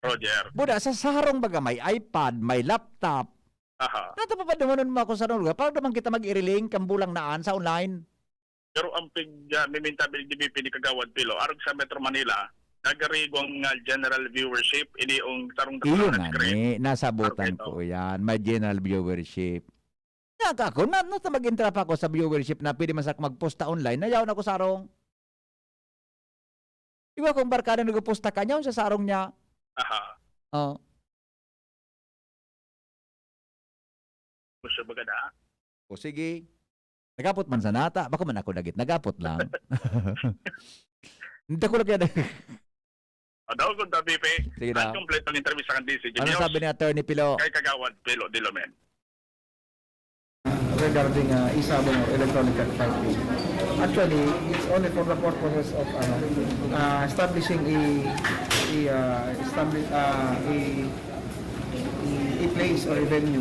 Roger. Buda, sa sarong baga may iPad, may laptop. Aha. Nata papadumanon mo ako sa sarong lugar, para naman kita mag-iriling kan bulang naan sa online. Pero ang pig-, ah, miminta bil D B P ni Kagawad Pilo, arog sa Metro Manila, nagarigwang, ah, general viewership, ini yung sarong Iyo dakula na nga screen. Ni, nasabutan Arog ito. Ko yan. May general viewership. Nga ka ako, na, nata mag-entra pa ako sa viewership na pwede man sa magposta online, nayaon ako sa arong. Iwa kong barkada nagposta kanyaon sa sarong niya. Aha. Oh. Gusto ba ka na? O sige. Nagapot man sa nata. Bako man ako nagit. Nagapot lang. Hindi ko lang yan. Ano, kung tabi, pe? Sige na. Ang kompletong interview sa kan D C G Ano News. Sabi ni Attorney Pilo? Kay Kagawad Pilo Dilomen. Regarding, uh, e-sabong or electronic card typing. Actually, it's only for the purposes of, ano, uh, establishing a, a, uh, establish, uh, a, a, a place or a venue,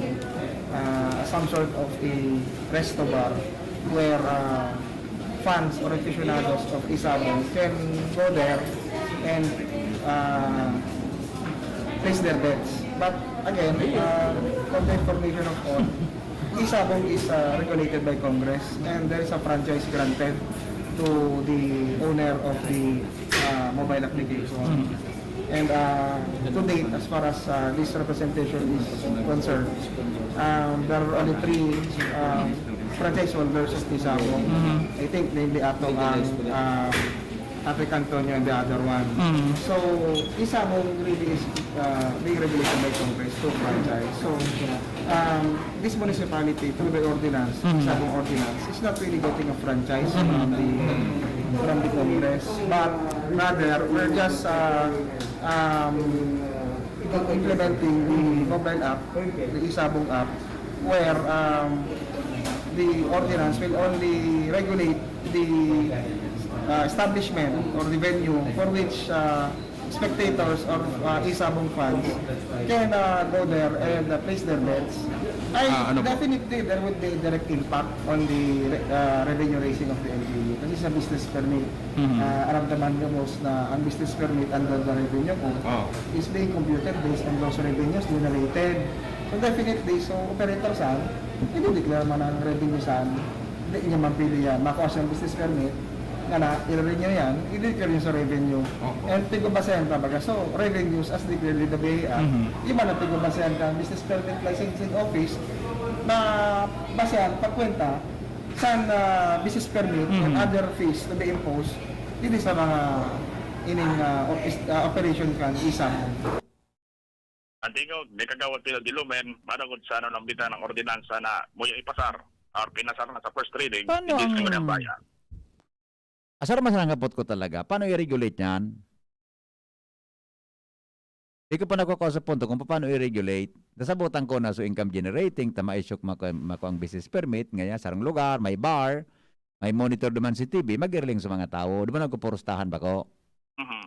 uh, some sort of a resto bar where, uh, fans or aficionados of e-sabong can go there and, uh, place their bets. But again, uh, for the information of all, e-sabong is, uh, regulated by Congress and there is a franchise granted to the owner of the, uh, mobile application. Mm. And, uh, to date, as far as, uh, this representation is concerned, um, there are only three, um, franchise holders of e-sabong. Mm. I think namely atong ang, um, Ate Cantonio and the other one. Mm. So, e-sabong really is, uh, being regulated by Congress to franchise. So, um, this municipality, through the ordinance, Mm. e-sabong ordinance, is not really getting a franchise from the, from the Congress. But rather, we're just, uh, um, implementing the mobile app, the e-sabong app, where, um, the ordinance will only regulate the uh, establishment or the venue for which uh, spectators or uh, Isabong fans can uh, go there and uh, place their bets, I Ah, ano po? definitely there would be a direct impact on the re- uh, revenue raising of the L G U kasi sa business permit, Mhm. uh, aram naman mo na ang business permit under the revenue code Oh. is being computed based on those revenues generated. So definitely, so operator saan, i-declare man ang revenue saan, hindi niya man pili yan. Makuha siyang business permit, nga na, i-renew yan, i-declare niya sa revenue. Opo. And pigbabasehan ka baga. So, revenues as declared with the B I R, Mhm. iba na pigbabasehan ka ang business permit licensing office na basehan pagkwenta sa ah, business permit and Mhm. other fees to be imposed dito sa mga ining ah, o- is- ah, operation kan isang. Antigo, may kagawad pila di lumen, managod sa ano nang bita ng ordinansa na muya ipasar or pinasar na sa first reading, Paano hindi ang sila ng bayan. Asar mas nangapot ko talaga, paano i-regulate niyan? Di ko pa nakukuha sa punto kung paano i-regulate. Nasabutan ko na so income generating, ta maisyo mako, mako ang business permit, ngaya sarong lugar, may bar, may monitor duman si T V, mag-irling sa mga tawo, duman nagpupurustahan bako. Mhm.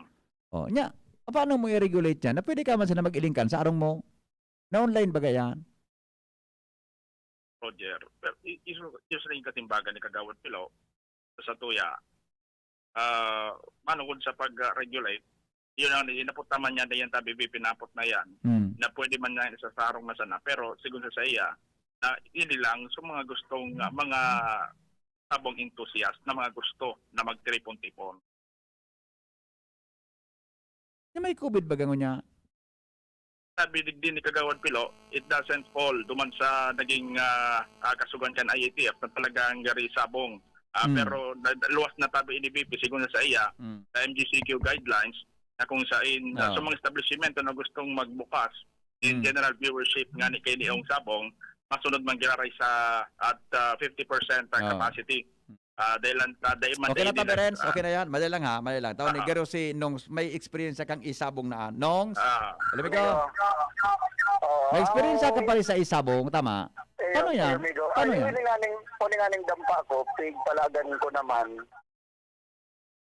Oh, nya, paano mo i-regulate yan? Na pwede ka man sana mag-ilingkan sa arong mo. Na online ba yan? Roger, pero i- iso iso na yung katimbagan ni Kagawad Pilo sa tuya. Ah, manukod sa pag-regulate, yun ang inapot naman niya na yan tabi pinapot na yan Hmm. na pwede man niya isasarong na sana pero sigun sa, sa iya na ini lang sa mga gustong ah, mga tabong enthusiast na mga gusto na magtiripon-tipon. Na may COVID ba gangon niya? Sabi digdi ni Kagawad Pilo, it doesn't fall duman sa naging ah, ah, kasugan kan I A T F na talagang gari sabong. Ah, Hmm. Pero na- luwas na tabi ini B P sigun na sa iya Hmm. sa M G C Q guidelines na kung sain ah, Oo. sa mga establishmento na gustong magbukas in Hmm. general viewership nga ni kay niong sabong masunod man giraray sa at ah, fifty percent ang Oo. capacity. Ah, dahil lang ah, dahil man Okay na dahil ta, nila- Berens. ah, Okay na yan. Madali lang ha. Madali lang. Tao ni Ah. Garo si Nongs, may experience kang isabong na. Nongs, Ah. alam mo ikaw? Oo. May experience ka pala sa isabong, tama? Eh, Paano eh, yan? Amigo. Paano Ay, yan? Uli nga ning, uli nga ning dampa ko, pigpalagan ko naman.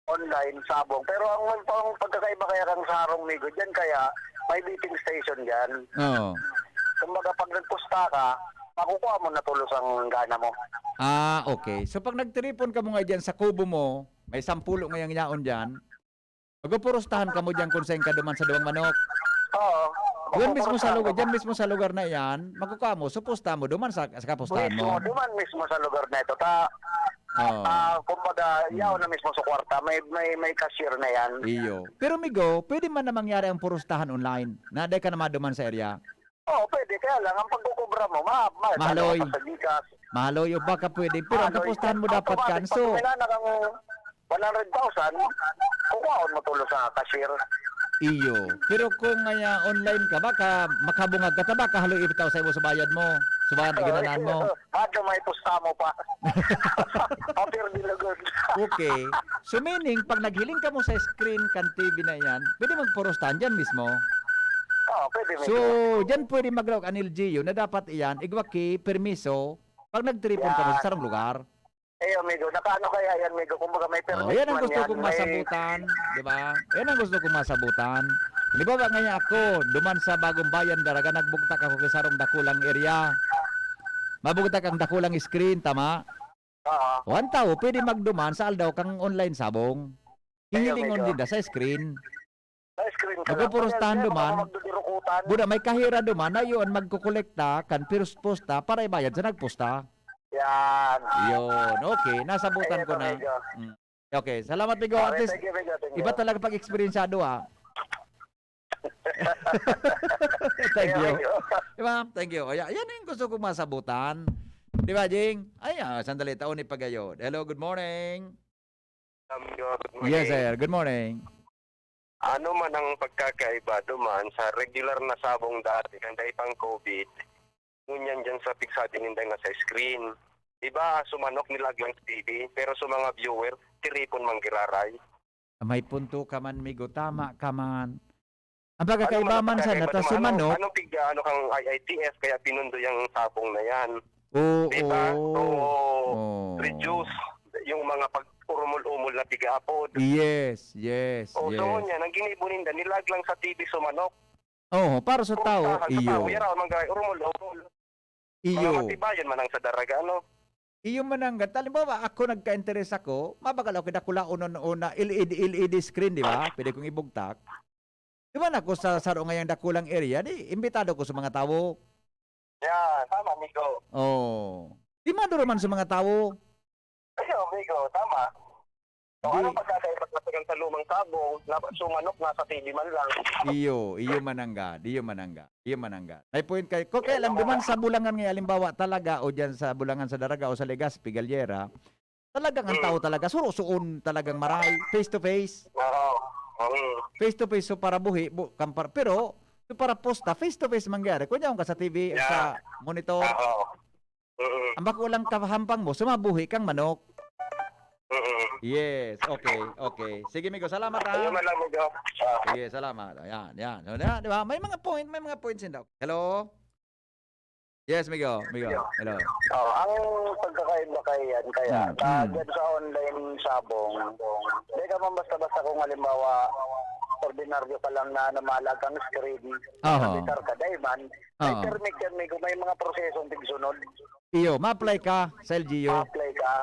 Online, sabong. Pero ang, ang pagkakaiba kaya kang sarong, migo, dyan kaya may beeping station dyan. Oo. Kumbaga, pag nagpusta ka, makukuha mo na tulos ang gana mo. Ah, okay. So, pag nagtiripon ka mo nga dyan sa kubo mo, may sampulo ngayang yaon dyan, magpupurustahan ka mo dyan kung saan ka duman sa duwang manok. Oo. Diyan mismo sa lugar, Magpupurustahan ka diyan mo. mismo sa lugar na iyan, magkukuha mo, supusta mo, duman sa, sa kapustahan Mismo, mo. duman mismo sa lugar na ito. Ta, Oo. ah, kumbaga, yaon na mismo sa kwarta. May, may, may cashier na yan. Iyo. Pero, migo, pwede man na mangyari ang purustahan online. Na, dahil ka na maduman sa area. Oo, pwede. Kaya lang, ang pagkukubra mo, ma, ma, Mahaloy. ano ka sa Gcash. Mahaloy o baka pwede. Pero ang Mahaloy. kapustahan mo dapat Automatic, kan. pag So, kuminan na kang one hundred thousand, kukuhaon mo tulo sa cashier. Iyo. Pero kung ngaya online ka, baka makabungag ka, ta baka haloy ibitaw sa imo sa bayad mo. Sa bayad Oo, ginanan mo. Hadto may pusta mo pa. Apir di lugod. Okay. So meaning, pag naghiling ka mo sa screen kan T V na iyan, pwede magpurustahan dyan mismo. Oo, pwede So, mismo. dyan pwede maglaog ang L G U na dapat iyan, igwa ki permiso pag nagtiripon ka mo sa Yan. sarong lugar. Eh, amigo, nakaano kaya yan, amigo? Kumbaga may Oh, permit yan ang man gusto yan, kong may masabutan, di ba? Yan ang gusto kong masabutan. Halimbawa, ngayon ako, duman sa Bagong Bayan, Daraga, nagbugtak ako sa sarong dakulang area. Mabugtak ang dakulang screen, tama? Oo. O, ang tao, pwede magduman sa aldaw kang online sabong. Ayaw, Hihilingon medyo. din da sa screen. Sa screen ka lang. Magpupurustahan Kaya, duman. Kaya, magdudurukutan. Buda, may kahira duman, na yun, magkukolekta, kan pirus posta, para ibayad sa nagposta. Yan. Yun, okay, nasabutan Ayan, ko na. amigo. Mm. Okay, salamat, migo. At Okay, least, thank you, amigo. Thank you. iba talaga pag-eksperensyado, ah. Thank Ayan, you. amigo. Di ba? Thank you. Ayan, yan yung gusto kong masabutan. Di ba, Jing? Ay, ah, sandali, taon ni Pagayo. Hello, good morning. Amigo, good morning. Yes, sir. Good morning. Ano man ang pagkakaiba duman sa regular na sabong dati kan dai pang COVID, ngunyan dyan sa pigsabi ninda nga sa screen? Di ba, sumanok nilag lang sa T V, pero sa mga viewer, tiripon man giraray. May punto ka man, migo. Tama ka man. Ang Ano man pagkakaiba ang man sana, pagkakaiba ta naman? Anong, sumanok. anong pig-, ano kang I I T F kaya pinundo yung sabong na yan? Oo. Di ba? So, Oo. reduce yung mga pag-, urumol-umol na tigapod. Yes, yes, O, so yes. ngunyan, ang ginibo ninda, nilag lang sa T V so manok. Oo, para sa Kung tao, sa, sa iyo. tao, yara man kay urumol-umol. Iyo. Mga matibayon man ang sa daraga, ano? Iyo mananggad. Halimbawa, ako nagka-interes ako, mabagal ako dakulaon nun una, L E D, L E D screen, di ba? Pwede kong ibugtak. Di ba na ako sa saro ngayang dakulang area, di imbitado ko sa mga tawo. Yeah, tama, amigo. Oh. Di maduro man sa mga tawo. Ayo, amigo, tama. So, Di- ano pagkakaiba sa tagang sa lumang sabong, na sumanok na sa T V man lang? Iyo, iyo mananggad, iyo mananggad, iyo mananggad. May point kayo. Ko, kaya lang, duman sa Bulangan nga, halimbawa, talaga, o dyan sa Bulangan sa Daraga o sa Legazpi, Galera, talagang ang Mm. tao talaga, surosoon talagang maray, face to face. Oo. Mm. Face to face, so para buhi, bu-, kampar-, pero, so para posta, face to face mangyari. Kung yaon ka sa T V, Yeah. sa monitor, Oo. Mm. ang bako lang kahampang mo, sumabuhi kang manok. Mm. Yes, okay, okay. Sige, amigo, salamat, ha. Ayun man lang, amigo. Ah. Sige, salamat. Ayan, yan. So, na, di ba? May mga point, may mga points din daw. Hello? Yes, amigo, amigo. Hello. Oh, ang pagkakaiba kay yan, kaya, Mm, ah, mm. dyan sa online sabong, di ka man basta-basta kung halimbawa, ordinaryo ka lang na namalag kang screen, Aha. computer ka, dai man. May Oo. permit yan, may, may mga prosesong tigsunod. Iyo, ma-apply ka sa L G U. Ma-apply ka.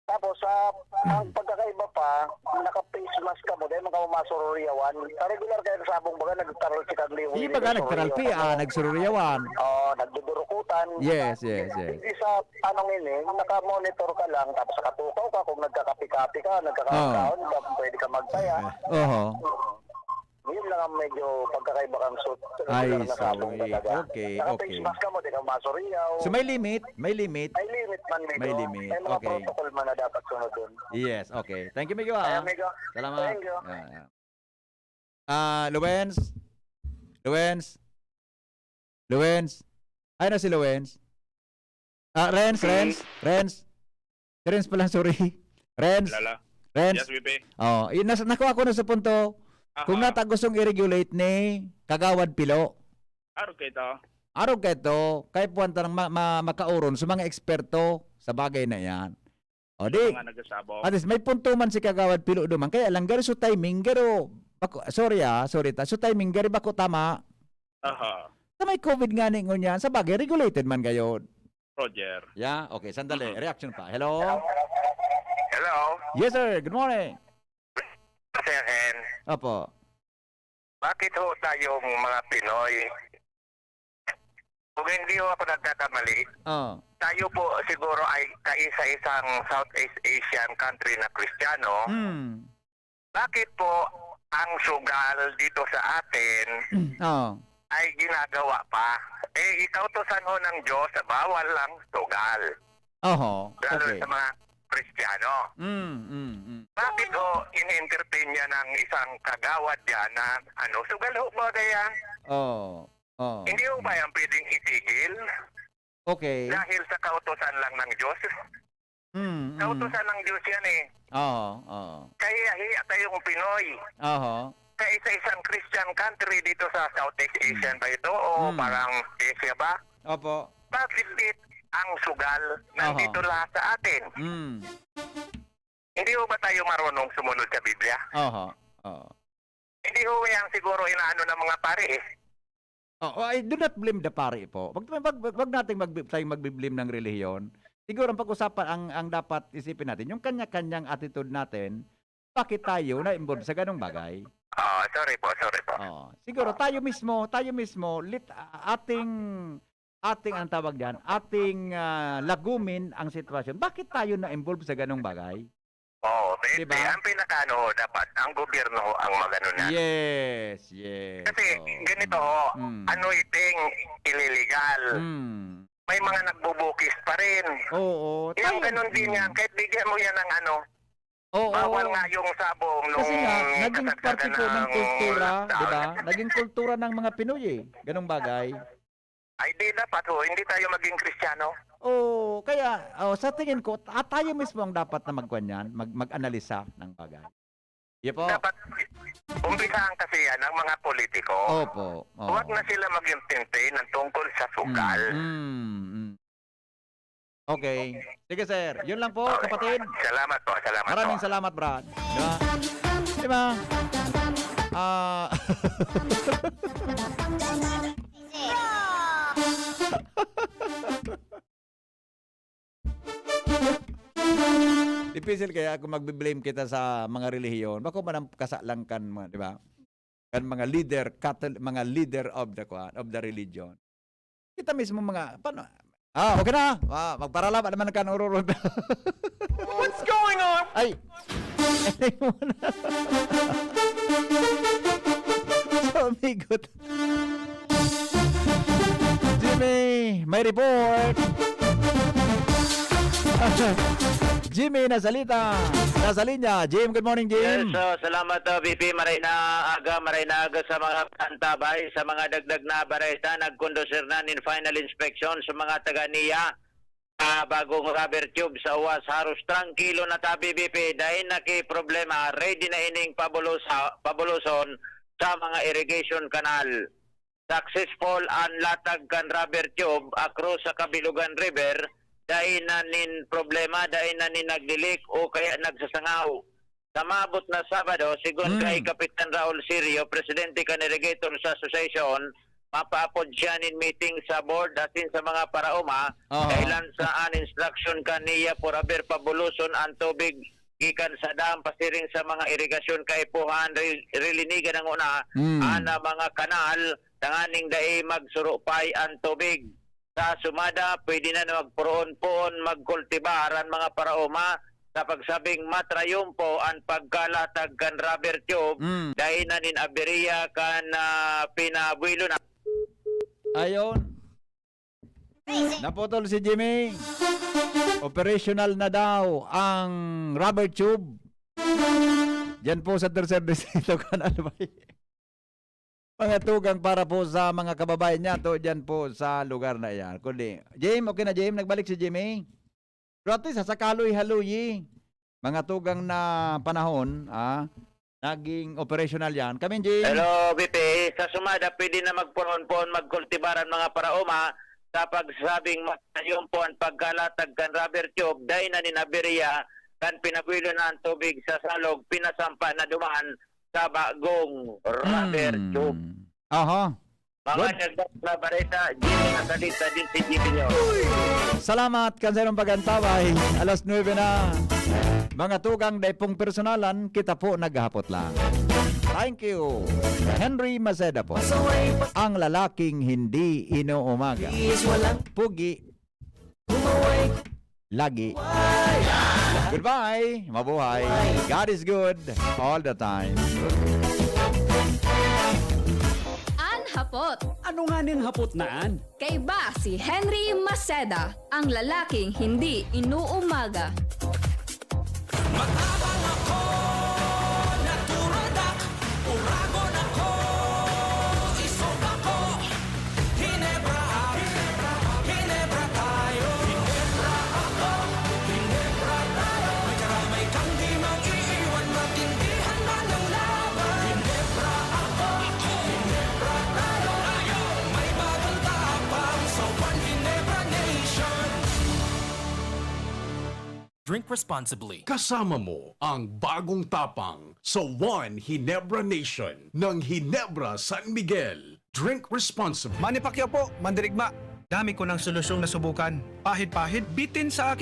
Tapos, sa, ang pagkakaiba pa, naka-face mask ka mo, dahil man ka mo masururiyawan. Sa regular kayo sabong baga, nagtaralpi kang liwili, Di baga, nagtaralpi, nagsururiyawan ka ah, mo. nagsururiyawan. Oo, nagdudurukutan. Yes, yes, yes. Hindi sa, anong ini, naka-monitor ka lang, tapos nakatukaw ka kung nagkakapi-kapi ka, Oo. nagkakakaon ka, pwede ka magtaya. Oho. Yun lang ang medyo pagkakaiba kang suit. Ay, Regular na sabong sorry. talaga. Okay, Naka-face okay. mask ka mo, di ka masuriyaw. So, may limit? May limit? May limit man, medyo. May limit. May mga Okay. protocol man na dapat sunodon. Yes, okay. Thank you, amigo, Ay, ah. amigo. Salamat. Thank you. Ah, ah. Ah, Luwens? Luwens? Luwens? Ay, na si Luwens? Ah, Renz, Si Renz, Renz. Si Renz pala, sorry. Renz. Lala. Renz. Yes, V P. Oh, yun, nas-, nakuha ko na sa punto. Aha. Kung nata gustong i-regulate ni Kagawad Pilo. Arog kayo to. Arog kayo to. Kaya puwan ta ng ma-, ma-, makauron sa mga eksperto sa bagay na yan. O, Sa di, mga nagasabong. at least, may punto man si Kagawad Pilo duman. Kaya lang, garo sa timing, garo, bako, sorry ah, sorry ta. Sa timing, garo bako tama. Aha. Sa may COVID nga ni ngunyan, sa bagay, regulated man gayod. Roger. Yeah? Okay, sandali. Mm. Reaction pa. Hello? Hello? Yes, sir. Good morning. Sir Hen, Opo. bakit ho tayong mga Pinoy? Kung hindi ho ako nagkakamali, Oh. tayo po siguro ay kaisa-isang Southeast Asian country na Kristiyano. Hmm. Bakit po ang sugal dito sa atin Oh. ay ginagawa pa? Eh, ikautosan ho ng Diyos, bawal ang sugal. Oho. Lalo Okay. sa mga Kristiyano. Mm, mm, mm. Bakit ho, in-entertain niya ng isang kagawad diyan na, ano, sugal ho ba kaya? Oh. Oh. Hindi ho ba yan pwedeng itigil? Okay. Dahil sa kautosan lang ng Diyos? Mm, mm. Kautosan ng Diyos yan eh. Oo, oo. Kahiya-hiya tayong Pinoy. Oho. Sa isa-isang Christian country dito sa Southeast Asian Mm. ba ito? O Mm. parang Asia ba? Opo. Bakit di ang sugal nandito Oho. lahat sa atin? Mm. Hindi ho ba tayo marunong sumunod sa Biblia? Oho. Oo. Hindi ho yan siguro inaano ng mga pare eh. Oh, oh, I do not blame the pare po. Wag, wag, wag, wag nating magbi-, tayong magbi-blame ng relihiyon. Siguro ang pag-usapan, ang, ang dapat isipin natin, yung kanya-kanyang attitude natin, bakit tayo na-involve sa ganong bagay? Ah, sorry po, sorry po. Oo. Siguro tayo mismo, tayo mismo, lit-, ating, ating, anong tawag diyan, ating, ah, lagumin ang sitwasyon. Bakit tayo na-involve sa ganong bagay? Oo, may, Di ba? may, ang pinakaano ho, dapat, ang gobyerno ho ang magano na. Yes, yes. Kasi, Oo. ganito ho, Mm. ano iting ililigal? Mm. May mga nagbubukis pa rin. Oo, Yung tayo, ganun din mm. yan, kahit bigyan mo yan ng ano, Oo. bawal nga yung sabong Kasi nung nga, naging parte kasagsagan po ng ng kultura, di ba? tao. Naging kultura ng mga Pinoy eh, ganong bagay. Ay, di dapat ho, hindi tayo maging Kristiyano. Oo, kaya, oh, sa tingin ko, ta-, tayo mismo ang dapat na magkuwan yan, mag-, mag-analisa ng bagay. Yun po. Dapat, umpisahan kasi yan ng mga politiko. Opo, oo. Huwag na sila mag-entertain ng tungkol sa sugal. Mm, mm, mm. Okay. Sige, sir. Yun lang po, kapatid. Salamat po, salamat Maraming po. salamat, Brad. Di ba? Di ba? Ah. Difícil kaya kung magbe-blame kita sa mga relihiyon. Bako man ang kasalan kan mga, di ba? Kan mga leader, katal-, mga leader of the, kuwan, of the religion. Kita mismo mga, paano? Ah, okay na. Ah, magparalab naman kan ururot. What's going on? Ay. So, amigot. Jimmy, may report. Jimmy, nasalita. Nasa linya. Jim, good morning, Jim. Yes, so, salamat, uh, V P. Maray na aga, maray na aga sa mga antabay, sa mga dagdag na bareta. Nagkondusir na nin final inspection sa mga taga niya sa bagong rubber tube sa uwas. Haros trangkilo na ta, V P. Dai na ki problema. Ready na ining pabulosa-, pabuloson sa mga irrigation canal. Successful an latag kan rubber tube across sa Kabilugan River, dai na nin problema, dai na nin nagli-leak o kaya nagsasangaw. Sa maabot na Sabado, sigon Mm. kay Kapitan Raul Sirio, presidente kan Irrigators Association, mapaapod siya nin meeting sa board asin sa mga paraoma, Aha. kailan sa an instruction kaniya for aber pabuloson an tubig gikan sa dam pasiring sa mga irigasyon kaipuhan, ri-, rilinigan ang una, Mm. an, ah, mga kanal, tanganing dai magsurupay an tubig. Sa sumada, pwede na na magpuroon-poon magkultibar an mga paraoma sa pagsabing matrayumpo an pagkalatag kan rubber tube, Mm. dai na nin aberia kan, ah, pinabuelo na. Ayon. Naputol si Jimmy. Operational na daw ang rubber tube. Diyan po sa Tercer Distrito, Canal Bay. Mga tugang para po sa mga kababayan niya to diyan po sa lugar na iyan. Kundi, Jim, okay na, Jim? Nagbalik si Jimmy? Pero at least, sa kaloy-haloy, mga tugang na panahon, ah, naging operational yan. Kami, Jim. Hello, V P. Sa sumada, pwede na magpuron-puron, magkultibar ang mga paraoma sa pagsabing mas ayun po ang pagkalatag kan rubber tube, dai na nin aberya, kan pinabuelo na ang tubig sa salog, pinasampa na duman sa bagong rubber Mm. tube. Aha. Mga Good. dagdag na bareta, Jimmy Nasalita din si Jimmy Nyo. Salamat kan sa inyong pag-antabay. Alas nuebe na. Mga tugang, dai pong personalan, kita po naghahapot lang. Thank you. Henry Maceda po. Ang lalaking hindi inuumaga. Pugi. Lagi. Goodbye. Mabuhay. God is good all the time. An hapot. Ano nga ning hapot na an? Kaiba si Henry Maceda, ang lalaking hindi inuumaga. Matabang ako, natural dak, uragon ako, isog ako. Hinebra, Hinebra tayo. Hinebra ako, Hinebra tayo. May karamay kang di mag-iiwan, matindihan man ang laban. Hinebra ako, Hinebra tayo. May bagong tapang sa One Hinebra Nation. Drink responsibly. Kasama mo ang bagong tapang sa One Ginebra Nation ng Ginebra San Miguel. Drink responsibly. Manny Pacquiao po, mandirigma. Dami ko ng solusyong nasubukan. Pahid-pahid, bitin sa